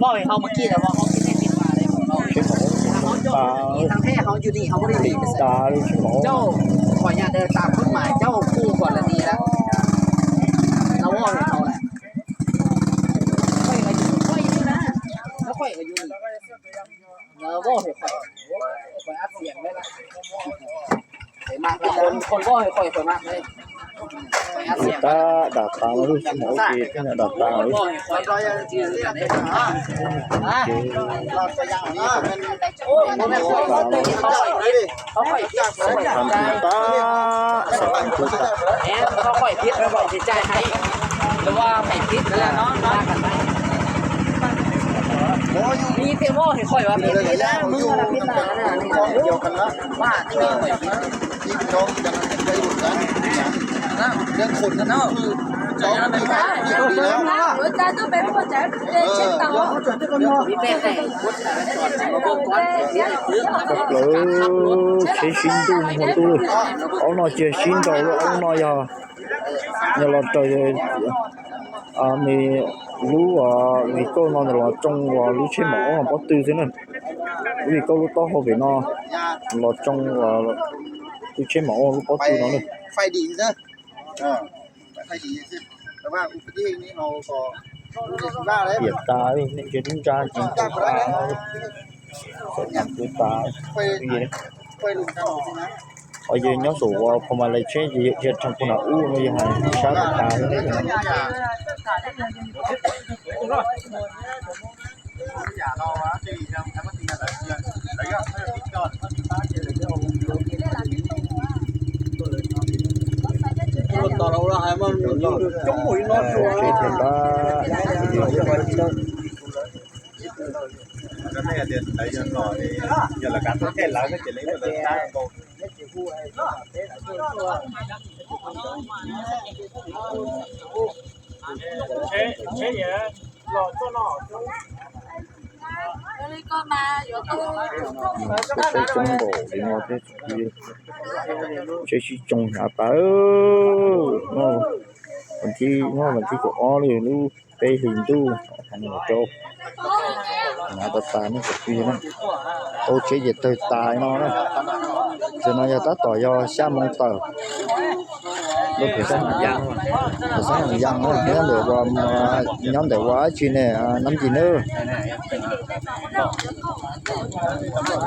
Tsheb maum, tsheb maum, tas li tsheb maum. Tab dam tas lawm, tsheb maum ces dam tas lawm. Ces tas lawm, tas, tas, tas. Koj plawv, tsheb sib ntuj hauv ntuj. Aub no cia sib nraus lub, aub no yog nws los raws nws lub, vim kauj no nws los tsoo lub tsheb maum aub no pob tw xwb na. Lub vim kauj lub taub hau pem no los tsoo lub tsheb maum aub lub pob tw no na. Tiam tas, nej ntsia lub ntsa ces tas no, txawm tas kuv tas. Qhov yog nyob saum ua phoo ma le tsheb ces yog dhia rhees puag nram ub no, yog hais sab tas tas. Tsheb thiaj tab. Peb coob npaum li no thiab tsis, tsheb sib tsoo hnav tas. Nyob vas thib kaum ob li lub peb hlis ntuj, rau hnav tas tas ne, tau tsheb ces tawg tas no na. Tam no yog tab tom yog xya moo tawm. Lub pem sab, pem sab Noom Yaj no, nyob ntawm ua, nyob ntawm ua dab tsi ne, Nab Ncig nawb.